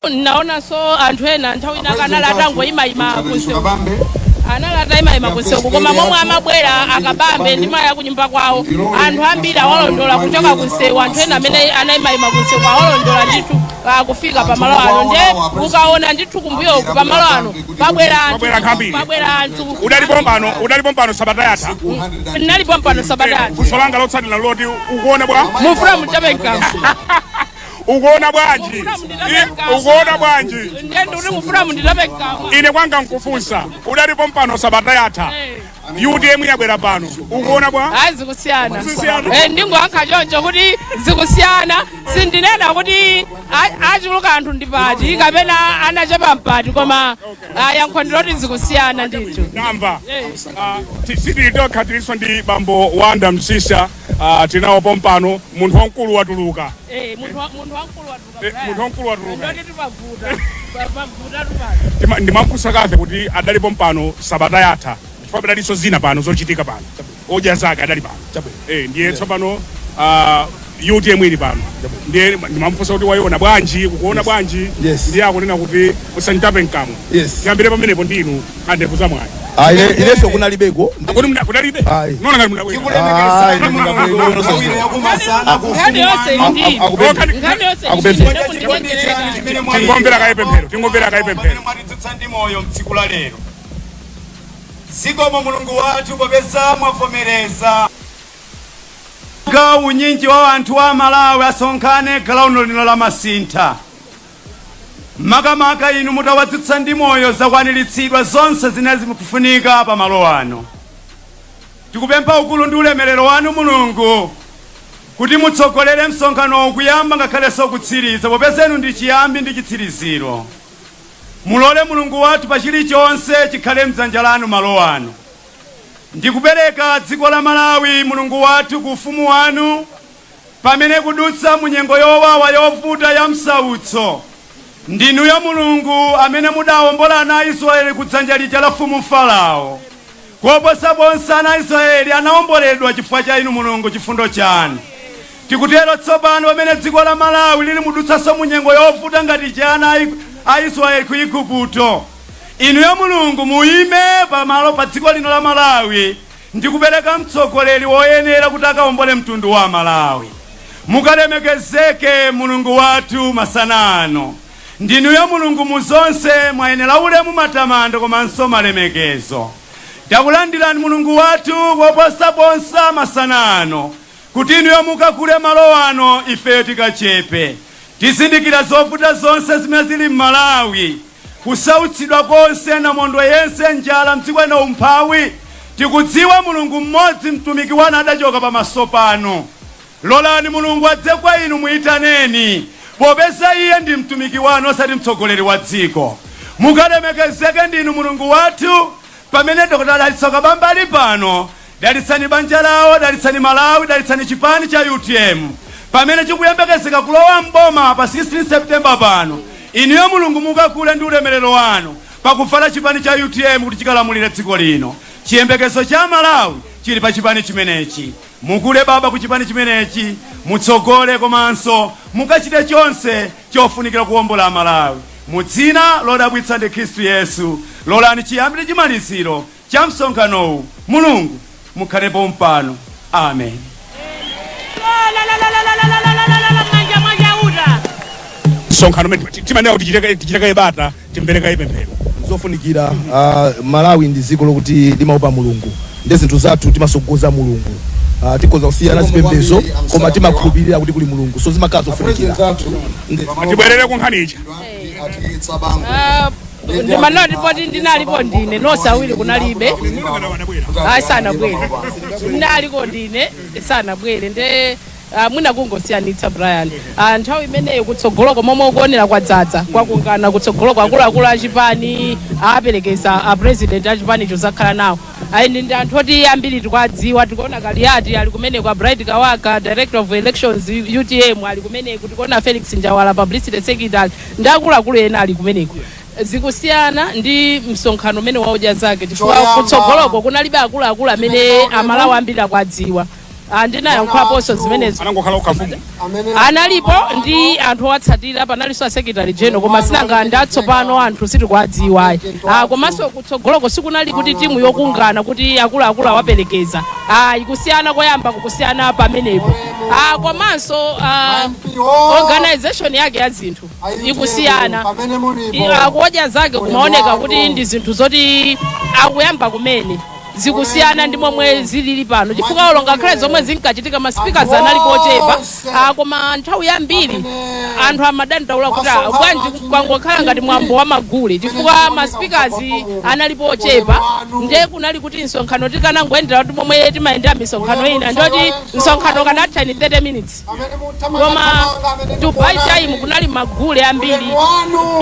Naonanso anthu ena nthawi ina akanali atangoyimayima kunsewu, anali atayimayima kunsewu, koma momwe amabwera Akabambe ndi mayi akunyumba kwawo, anthu ambiri awalondola kuchoka kunsewu. Anthu ena amene anayimayima kunsewu awalondola ndithu kufika pamalo ano. Nde ukaona ndithu kumbuyoku pamalo ano pabwera anthu. Pabwera anthu ambiri. Pabwera anthu. Udalipo mpano sabata yatha? Ndinalipo mpano sabata yatha. Funso langa lotsatira loti, ukuona bwa Mufuna mutape mkamwa? Ukuona bwanji? Mufuna munditape mkamwa? Ukuona bwanji? Ndiye ndikuti mufuna munditape mkamwa? Ine kwanga nkufunsa, udalipo mpano sabata yatha, UTM yabwera pano, ukuona bwa? Ayi, zikusiyana. Zikusiyana. Ndingoyankha choncho kuti zikusiyana. Sindinena kuti achuluka anthu ndi pati kapena anachepa mpati, koma yankho ndiloti zikusiyana ndithu. Namva. Sitili tokha, tilinso ndi bambo Wanda Msisha. Tinawo pompano. Munthu wamkulu watuluka. Munthu wamkulu watuluka. Munthu wamkulu watuluka. Ndoti tipavuta, pavuta tupano. Ndimamfunsa kafe kuti adalipo mpano sabata yatha, chifukwa padalinso zina pano zochitika pano, Odya Zake adali pano. Ndiye tsopano UTM ili pano, ndiye ndimamfunsa kuti wayiona bwanji, kukuona bwanji? Ndiye akunena kuti usanditape mkamwa. Tiyambire pamenepo ndinu andevu zamwayi. Ah, inenso kunalibeko. Akuti kudalibe? Ayi. Nona ngati mudabwera. Ayi, ndingabwera. Nkhani yonse ili ndinu. Nkhani yonse ili ndinu. Tingomvera kaye pemphero, tingomvera kaye pemphero. Mwatidzutsa ndi moyo mtsiku la lero, zikomo Mulungu wathu popeza mwavomereza unyinji wa anthu wa Malawi asonkhane galauno lino la Masintha. Makamaka inu mutawadzutsa ndi moyo, zakwaniritsidwa zonse zimene zikufunika pamalo ano. Tikupempha ukulu ndi ulemerero wanu Mulungu kuti mutsogolere msonkhano kuyamba ngakhalenso kutsiriza, popeza inu ndi chiyambi ndi chitsiriziro. Mulole Mulungu wathu pa chilichonse chikhale mdzanja lanu malo ano. Ndikupereka dziko la Malawi, Mulungu wathu, ku ufumu wanu pamene kudutsa mu nyengo yowawa, yovuta, ya msautso. Ndinuyo Mulungu amene mudawombola ana a Israeli ku dzanja lija la mfumu Farao. Koposa bonse ana a Israeli anawomboledwa chifukwa cha inu Mulungu, chifundo chanu. Tikutero tsopano pamene dziko la Malawi lili mudutsanso mu nyengo yovuta ngati cha ana a Israeli ku Igupto, inuyo Mulungu muyime pamalo pa dziko lino la Malawi ndi kupereka mtsogoleri woyenera kuti akawombole mtundu wa Malawi. Mukalemekezeke Mulungu wathu masana ano. Ndinuyo Mulungu mu zonse, mwayenera ulemu, matamando komanso malemekezo. Takulandirani Mulungu wathu koposa bonse masana ano kuti inuyo mukakule malo ano, ifeyo tikachepe. Tizindikira zovuta zonse zimene zili m'Malawi, kusautsidwa konse, namondwe yense, njala mdziko ino, umphawi. Tikudziwa Mulungu mmodzi, mtumiki wanu adachoka pamaso pano. Lolani Mulungu adze kwa inu, muyitaneni, popeza iye ndi mtumiki wanu osati mtsogoleri wa dziko. Mukalemekezeke ndinu Mulungu wathu pamene Dr. Dalitso Kabambe ali pano. Dalitsani banja lawo, dalitsani Malawi, dalitsani chipani cha UTM pamene chikuyembekezeka kulowa mboma pa 16 September pano. Inuyo Mulungu mukakule ndi ulemerero wanu pakuvala chipani cha UTM kuti chikalamulire dziko lino. Chiyembekezo cha Malawi chili pa chipani chimenechi. Mukule baba ku chipani chimenechi, mutsogole komanso mukachite chonse chofunikira kuwombola Malawi mu dzina lodabwitsa ndi Khristu Yesu. Lolani chiyambi ndi chimaliziro cha msonkhanowu Mulungu mukhalepo mpano. Amen. Manja mwachauta. Msonkhano umene timanena kuti tichitekaye bata, timverekaye pemphero. Zofunikira. Malawi ndi dziko lokuti limaopa Mulungu, ndi zinthu zathu timasogoza Mulungu. Tikhoza kusiyana zipembedzo, koma timakhulupirira kuti kuli Mulungu, so zimakhala zofunikira. Tibwerere ku nkhani ija. Ndimanoti poti ndinalipo ndine, nonse awiri kunalibe. Ayi, sanabwere. Ndinaliko ndine, sanabwere. Nde mwina kungosiyanitsa, Brian, nthawi imeneyo kutsogoloko momwe ukuonera kwadzadza, kwakungana kutsogoloko, akuluakulu achipani aperekeza a president achipanicho zakhala nawo. Ayi, ndi anthu oti ambiri tikuwadziwa. Tikuona Kaliati ali kumeneko, a Bright Kawaka, director of elections UTM, ali kumeneko. Tikuona Felix Njawala, publicity secretary, ndi akuluakulu ena ali kumeneko. Zikusiyana ndi msonkhano umene wa Odya Zake, chifukwa Choyamba. kutsogoloko kunalibe akuluakulu amene Amalawi ambiri akuwadziwa. Ndinayankhulaponso zimenezo. Anangokhala ukafumu. Analipo ndi anthu owatsatira, panalinso a secretary general, koma sinanga ndi atsopano, anthu sitikuwadziwa. Komanso kutsogoloko sikunali kuti timu yokungana kuti akuluakulu awaperekeza. Ikusiyana koyamba kukusiyana pamenepo. Komanso organization yake ya zinthu ikusiyana. Akuodya zake kumaoneka kuti ndi zinthu zoti akuyamba kumene, zikusiyana ndi momwe zilili pano, chifukwa olo ngakhale zomwe zinkachitika, ma speakers analipo ochepa. Koma nthawi yambiri anthu amadandaula kuti bwanji kwangokhala ngati mwambo wa magule, chifukwa ma speakers analipo ochepa. Ndiye kunali kuti msonkhano tikanangoyendera kuti momwe timayendera misonkhano ina, ndoti msonkhano kanatha in 30 minutes, koma to buy time kunali magule ambiri.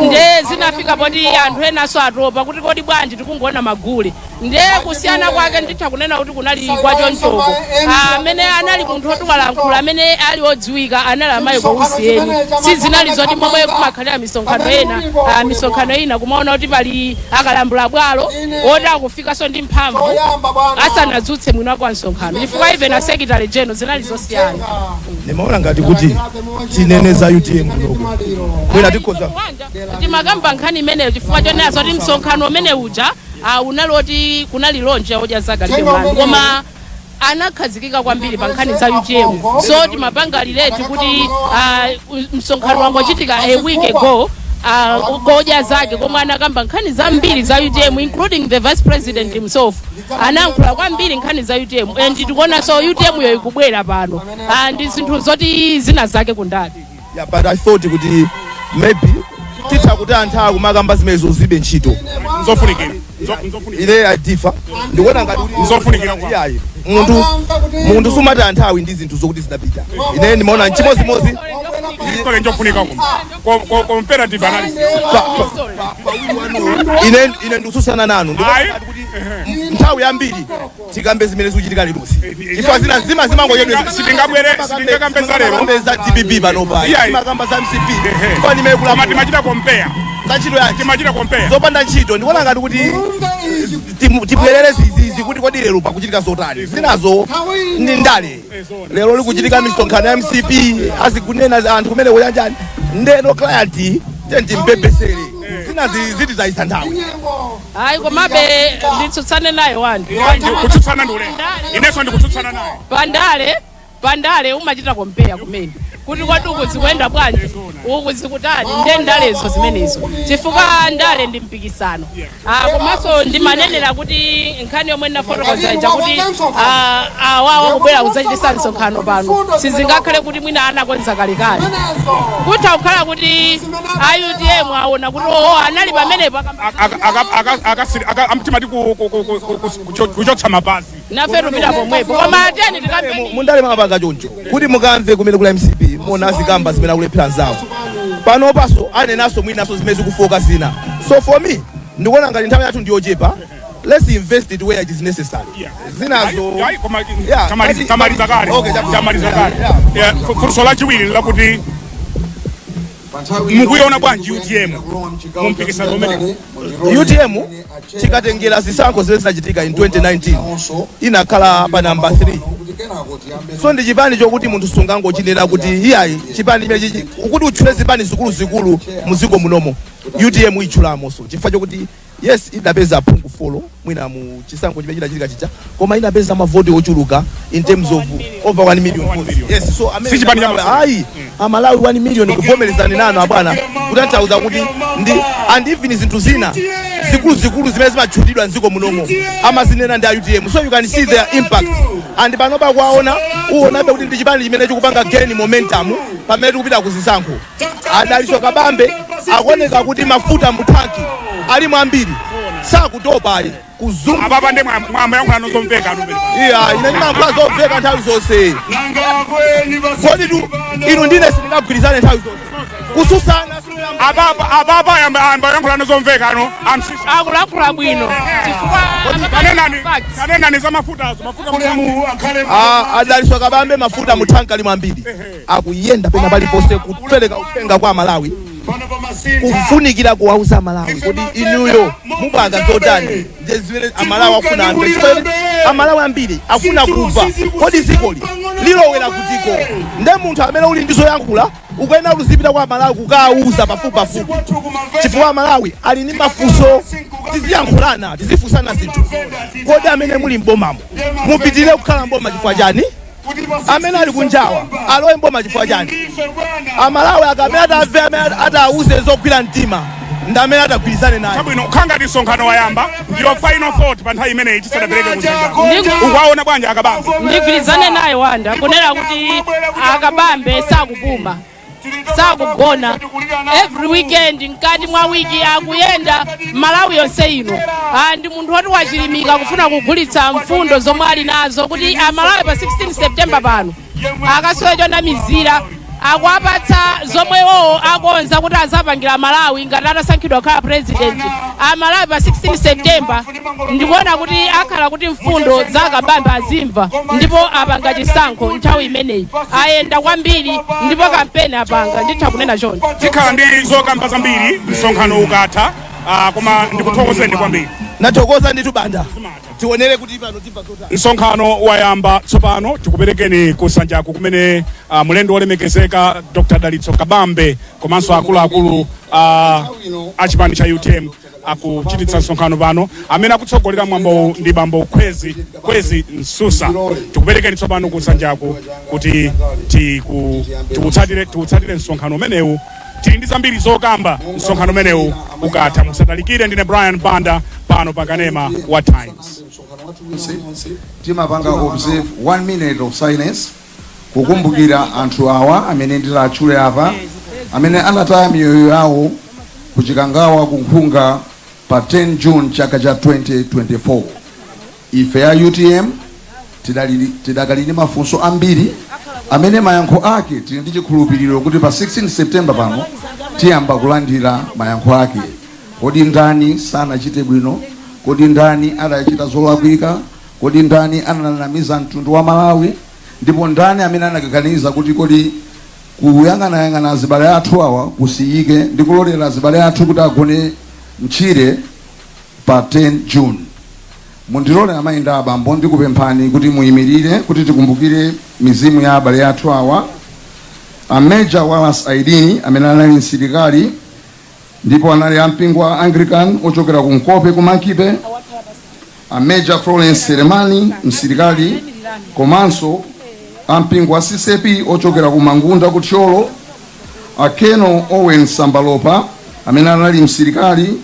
Nde zinafika poti anthu enaso atopa kuti kodi bwanji tikungoona magule? Nde kusiyana kwake nditha kunena kuti kunali kwachonchoko. Amene anali munthu oti walankhula, amene ali odziwika, anali amayi Kousiyeni. Sizinali zoti momwe kumakhalira misonkhano ena, misonkhano ina kumaona kuti pali akalambula bwalo oti akufikanso ndi mphamvu asanadzutse mwini wake wa msonkhano, chifukwa even a secretary general zinali zosiyana. Nimaona ngati kuti tinene za UTM kunoko mwina tikhoza. Timakamba nkhani imeneyo chifukwa chonena zoti msonkhano umene uja unali oti kunali launch ya Odya Zake Alibe Mlandu, koma anakhazikika kwambiri pa nkhani za UTM. So timapanga relate kuti msonkhano wangochitika a week ago ku Odya Zake, komwe anakamba nkhani zambiri za UTM, including the vice president himself anayankhula kwambiri nkhani za UTM, and tikuonanso UTM yo ikubwera pano. Ndi zinthu zoti zina zake kundali. Yeah, but I thought kuti maybe titha kuti anthu akumakamba zimenezo zibe ntchito. Nzofunikira. Nzofunikira. Ine adifa ndikuona ngati kuti Nzofunikira kwa. Iyayi, munthu sumati anthawi ndi zinthu zokuti zidapita. Ine ndimaona chimozimozi. History njofunika comparative analysis. Ine ndikususana nanu. Ndikuona Ayi. ngati kuti nthawi yambiri tikambe zimene zikuchitika lerosi, chifukwa zina zima zimangoyedwa. Sitingakambe za lero. Za DPP panopa, Iyayi. timakamba za MCP Ehe. chifukwa ndimene Koma kulamula timachita compare. Za ntchito yake. Timachita compare. Zopanda ntchito. Ndikuona ngati kuti tibwerere zizizi kuti kodi lero pakuchitika zotani? Zinazo ndi ndale. Lero likuchitika misonkhano ya MCP, azikunena anthu kumene kuyanjani ndeno client tentimpepesere, zinazi ziti zayisa nthawi. Ayi, komabe nditsutsane naye wanu. Kutsutsana ndi ulemu, inenso ndikutsutsana naye. Pandale umachita compare kumene kuti kodi uku zikuyenda bwanji, uku zikutani. Nde ndalezo zimenezo, chifukwa ndale ndi mpikisano. Komanso ndimanenera kuti nkhani yomwe ndinafotokoza ija kuti awawa kubwera kudzachitisa msonkhano pano, sizingakhale kuti mwina anakonza kalekale. Kutha kukhala kuti a UTM aona kuti oo anali pamenepo Timati kuchotsa mapazi. Nafe tupita pomwepo, koma ateni tikambeni. Mundale mapanga choncho kuti mukamve kumene kula MCP, mona azikamba zimene akulephera nzawo panopaso, anenaso mwinaso zimene zikufoka zina. So for me ndikuona ngati nthawi yathu ndiyochepa, let's invest it where it is necessary. Zinazo Ayi, koma Yeah, tamaliza kale. Okay, chabwino. Tamaliza kale. Yeah. Yeah, funso lachiwiri lakuti mukuiona bwanji UTM mu mpikisano umene? UTM tikatengera zisankho zimene zinachitika in 2019, inakhala pa namba 3. So ndi chipani chokuti munthu sungangochinena kuti iyayi chipani chimene chichi ukuti utchule zipani zikuluzikulu muziko munomo, UTM itchulamonso, chifukwa chokuti yes, idapeza aphungu 4 mwina mu chisankho chimene chinachitika chija, koma inapeza mavoti ochuluka in terms of over 1 million Over 1 votes. million. Yes, so amene Si chipani cha masewera. Ayi, Amalawi 1 million kuvomerezani nanu abwana, kutanthauza kuti ndi and even zinthu zina zikuluzikulu zimene zimatchulidwa mdziko munomo amazinena ndi a UTM. So you can see their impact, and panopa kwaona uonabe kuti ndi chipani chimene chikupanga gain momentum pamene tikupita kuzisankho. Adaliso Kabambe akuoneka kuti mafuta muthanki alimo ambiri, sakutopa ayi kuzungu. Apapa ndi mwamayankhula nozomveka anu pene. Iya, ine ndimayankhula zomveka nthawi zonse. Kodi tu inu ndine sindingagwirizane nthawi zonse kususana? Apapa ayamba yankhula nozomveka ano amsisha. Akulankhula bwino chifukwa Kanenani. Facts. Kanenani za mafutazo, mafuta muthanki. Ah, Adaliso Kabambe mafuta muthanki alimo ambiri, akuyenda pena paliponse kupereka uthenga kwa Malawi, kufunikira kuwauza Malawi kuti inuyo mupanga zotani, nje zimene Amalawi akufuna anthu. Chifukwa Amalawi ambiri afuna kumva, kodi dzikoli lilowera kutiko? Nde munthu amene uli ndi zoyankhula ukuyenera kuzipita kwa Amalawi kukawuza pafupipafupi, chifukwa Amalawi ali ndi mafunso. Tiziyankhulana, tizifunsana zinthu. Kodi amene muli mbomamo mupitirire kukhala mboma chifukwa chani? Amene ali kunjawa alowe mboma chifukwa chani? Amalawi akamene atamve, amene atawuze zogwira mtima ndi amene atagwirizane naye. Chabwino, khangati msonkhano wayamba, your final thought pa nthawi imeneyi tisadapereke kusanjako, ukuwaona bwanji Akabambe? Ndigwirizane naye Wanda kunena kuti Akabambe sakupuma, sakugona. Every weekend, mkati mwa wiki akuyenda Malawi yonse ino. Ndi munthu woti wachilimika kufuna kugulitsa mfundo zomwe ali nazo kuti Amalawi pa 16 September pano akasowe chonamizira. Akuapatsa zomwe iwowo akonza kuti azapangira Malawi ngati atasankhidwa kukhala president. Amalawi pa 16 September ndikuona kuti akhala kuti mfundo za Akabambe azimva ndipo apanga chisankho nthawi imeneyi. Ayenda kwambiri ndipo kampeni apanga, nditha kunena choncho. Tikhala ndi zokamba zambiri msonkhano ukatha, koma ndikuthokozeni kwambiri. Nathokoza ndithu, Banda. Tionere kuti pano timva zotani. Msonkhano wayamba tsopano. Tikuperekeni kusanjaku kumene mlendo wolemekezeka Dr Dalitso Kabambe komanso akuluakulu a chipani cha UTM akuchititsa msonkhano pano. Amene akutsogolera mwambowu ndi bambo Kwezi Msusa. Tikuperekeni tsopano kusanjaku kuti tikutsatire msonkhano umenewu. Tili ndi zambiri zokamba msonkhano umenewu ukatha. Musatalikire. Ndine Brian Banda pano pa kanema wa Times. Timapanga observe one minute of silence kukumbukira anthu awa amene ndilatchule apa, amene anataya miyoyo yawo kuchikangawa kunkhunga pa 10 June chaka cha 2024. Ife ya UTM tidakali ndi mafunso ambiri amene mayankho ake tili ndi chikhulupiriro kuti pa 16 September pano tiyamba kulandira mayankho ake. Kodi ndani sanachite bwino? Kodi ndani adachita zolakwika? Kodi ndani ananamiza mtundu wa Malawi? Ndipo ndani amene anakaganiza kuti kodi kuyang'anayang'ana azibale athu awa kusiyike ndi kulolera azibale athu kuti agone mtchire pa 10 June? Mundilole, amayi ndi abambo, ndikupemphani kuti muyimirire kuti tikumbukire mizimu ya abale athu awa: a Major Wallace Aidini, amene anali msilikali ndipo anali ampingo wa Anglican ochokera ku Nkope ku Monkey Bay; a Major Florence Selemani, msilikali komanso ampingo wa CCAP ochokera ku Mangunda ku Thyolo; a Colonel Owen Sambalopa, amene anali msilikali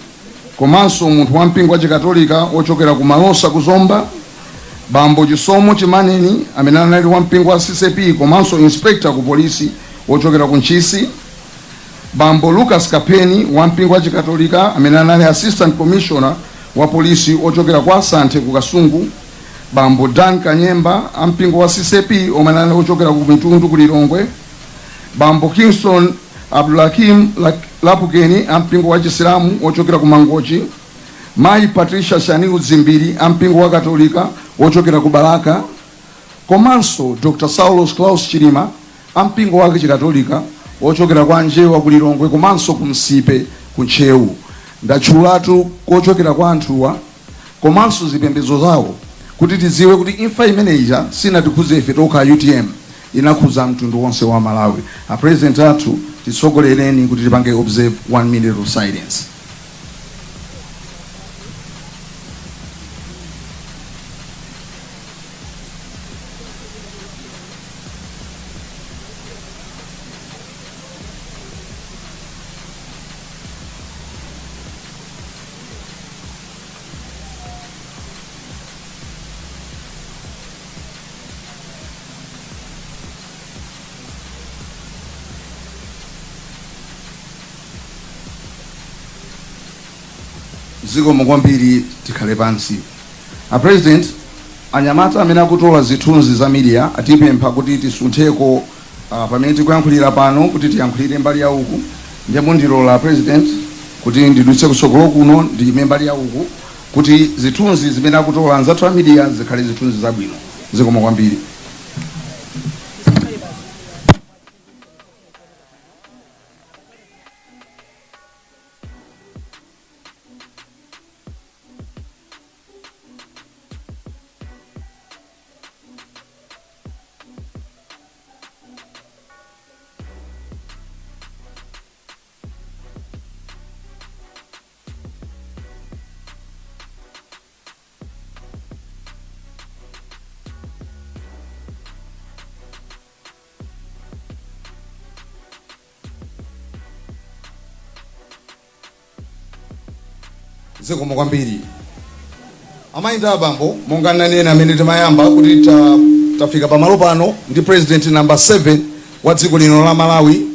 komanso munthu wa mpingo wa Chikatolika ochokera ku Malosa ku Zomba; bambo Chisomo Chimaneni, amene anali wa mpingo wa CCAP komanso inspector ku polisi ochokera ku Ntchisi; bambo Lucas Kapeni, wa mpingo wa Chikatolika amene anali assistant commissioner wa polisi ochokera kwa Asante ku Kasungu; bambo Dan Kanyemba, ampingo wa CCAP omwe anali ochokera ku Mitundu ku Lilongwe; bambo Kingston Abdulhakim Lapukeni, ampingo wa Chisilamu ochokera ku Mangochi; mayi Patricia Shaniu Dzimbiri, ampingo wa Katolika ochokera ku Balaka; komanso Dr Saulos Klaus Chilima, ampingo wa Chikatolika ochokera kwa Njewa ku Lilongwe komanso ku Msipe ku Ntcheu. Ndatchulatu kochokera kwa anthuwa komanso zipembedzo zawo kuti tidziwe kuti imfa imeneyija sinatikhuze ife tokha UTM, inakhuza mtundu wonse wa Malawi. A president athu, titsogolereni kuti tipange observe one minute of silence. Zikomo kwambiri, tikhale pansi. A president, anyamata amene akutola zithunzi za media atipempha kuti tisuntheko pamene tikuyankhulira pano kuti tiyankhulire mbali ya uku. Ndiye mundilola, president, kuti ndidutse kutsogolo kuno, ndiyime mbali ya uku kuti zithunzi zimene akutola anzathu a media zikhale zithunzi zabwino. Zikomo kwambiri. Zikomo kwambiri, amayi ndi abambo. Monga nanena amene timayamba kuti tafika pamalo pano ndi president number 7 wa dziko lino la Malawi.